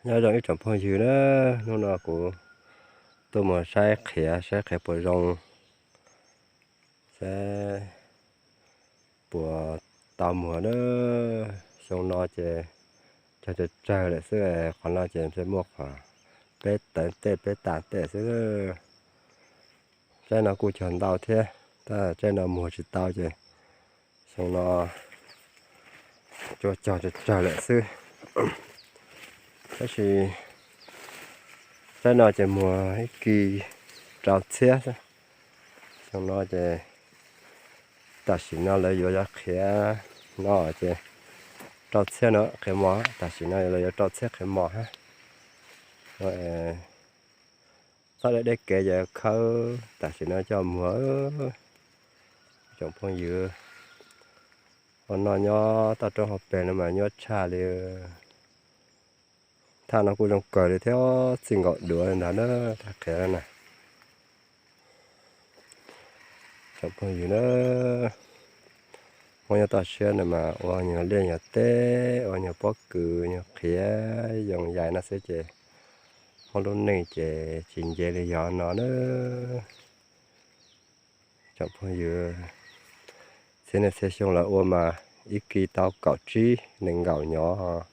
Nyob zoo ib tsoom phooj ywg na, hnub no kuv tuaj mus saib qhiav, saib qhiav puas zoo, saib puas tau muag na. Xyoo no ces cog tsawg tsawg lawm xwb, qhov no ces ntshe muaj qhov peb tawm tej peb tas tej xwb. Tsaib no kuj cog ntau thiab, tab tsaib no muag tsis tau ces xyoo no cua cog tsawg tsawg lawm xwb. Tab sis tsaib no ces muag ib kis rau txhiab xwb. Xyoo no ces tam sim no lawv yuav cov qhiav no ces rau txhiab no qhiav mos, tam sim no lawv yuav rau txhiab qhiav mos hab. Txhob deb deb kev ces khawb tam sim no coj muag. Tsoom phooj ywg, ua noj nyob toj roob hauv pes no mas nyuaj tshaj li. Thaj no kuj zoo kawg li thiab, txij nkaus duav li ntawd na, thaj qhiav na. Tsoom phooj ywg na, Hmoob nyob toj siab no mas ua nyuag liaj nyuag teb, ua nyuag pob kws nyuag qhiav yoos yais no xwb ces Hmoob lub neej ces tsis nce li yog no na. Tsoom phooj ywg, txhiab niaj txhiab xyoo lawv ua mas ib kis tau kaum tsib nees nkaum nyob,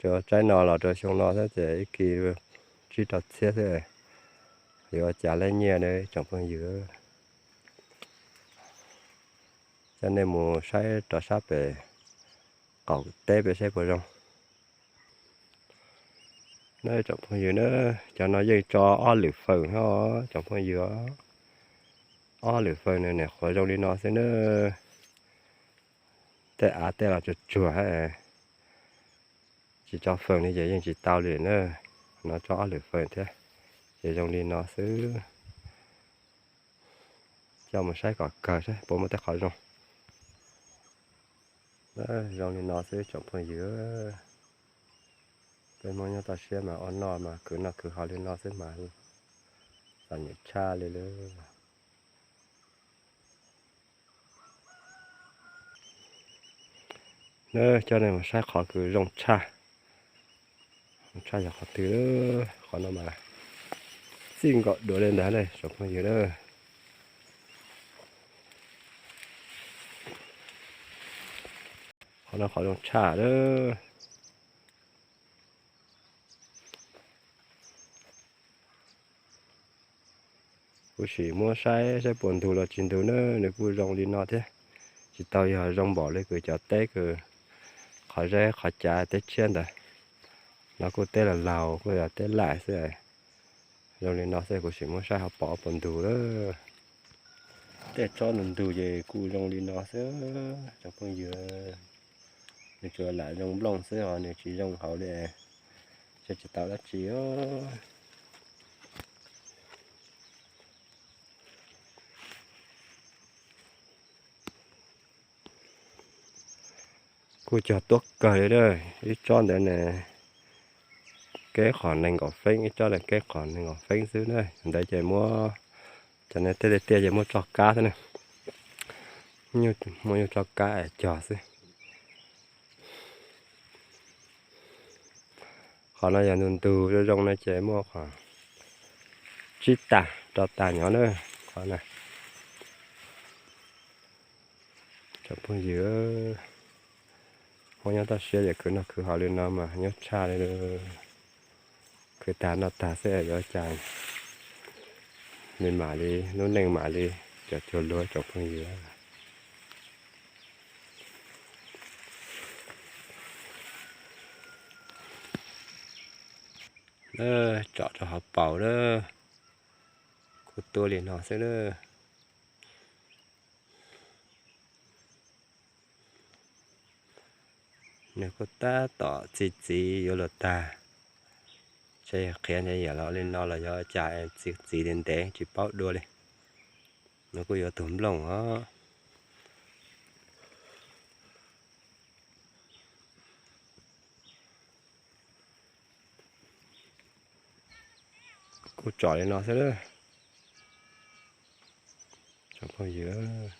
rau tsaib no los rau xyoo no xwb ces ib kis tsib rau txhiab xwb. Yuav ua cas lawv nyiaj na tsoom phooj ywg. Coj nej mus saib rov sab pem qaum teb pem saib puas zoo. Na tsoom phooj ywg na, cov no yeej tso ob lwm feem os tsoom phooj ywg. Ob lwm feem no niam qhuav zoo li no xwb na. Tej av tej los tsuag tsuag, tsis tso feem li ces yeej tsis tau li na. No tso ob lwm feem thiab, ces zoo li no xwb. Coj mus saib kom kawg saib puas muaj tej qhov zoo. Zoo li no xwb tsoom phooj ywg. Peb Hmoob nyob toj siab mas ua noj mas khwv noj khwv haus li no xwb mas txom nyem tshaj li lawm. Coj nej mus saib qhov kws zoo tshaj, zoo tshaj yog qhov twg? Qhov no mas txij nkaus duav li ntawd ne tsoom phooj ywg na. Qhov no qhov zoo tshaj lawm. Kuv sim muab saib saib puas ntug los tsis ntug na, nws kuj zoo li no thiab. Tsis tau yog zoo npaum li kws cov teb kws qhov zeb qhov cav teb tshiab ntawd. No kuj teb laus laus kuj yog teb laim xwb. Zoo li no xwb kuv sim muab saib ho pom puas ntug lawm. Tej tsob ntug ntug ces kuj zoo li no xwb tsoom phooj ywg. Nws tsuas lam zoo nplooj xwb os, nws tsis zoo hauv li, saib tsis tau dab tsi. Kuj cog tuab kawg li a, ib tsob ntawd ne keb qhov nees nkaum feeb, ib tsob ne keb qhov nees nkaum feeb xwb na. Ntawd ces muab, cov ne tej tiaj tiaj ces muab tso kab xwb na. Muab nyuj tso kab es cog xwb. Qhov no yog ntug ntug zoo zoo no ces muaj qhov tsib tag rau tag nyob na. Qhov na, tsoom phooj ywg, Hmoob nyob toj siab ces khwv noj khwv haus li no mas nyuaj tshaj li. Khwv tag noj tag xwb yuav cas me mam li lub neej mam li cov cuag luag tsoom phooj ywg. Tsom rau hauv paus na, kuj tuaj li no xwb na. Nws kuj tab tom txi txiv yuav luag tag, ntshe yog qhiav ntshe yam los li no los yog cas txi txiv ntev ntev tsis paub dua li. Nws kuj yuav tus nplooj os. Kuj tsom li no xwb na. Tsoom phooj ywg,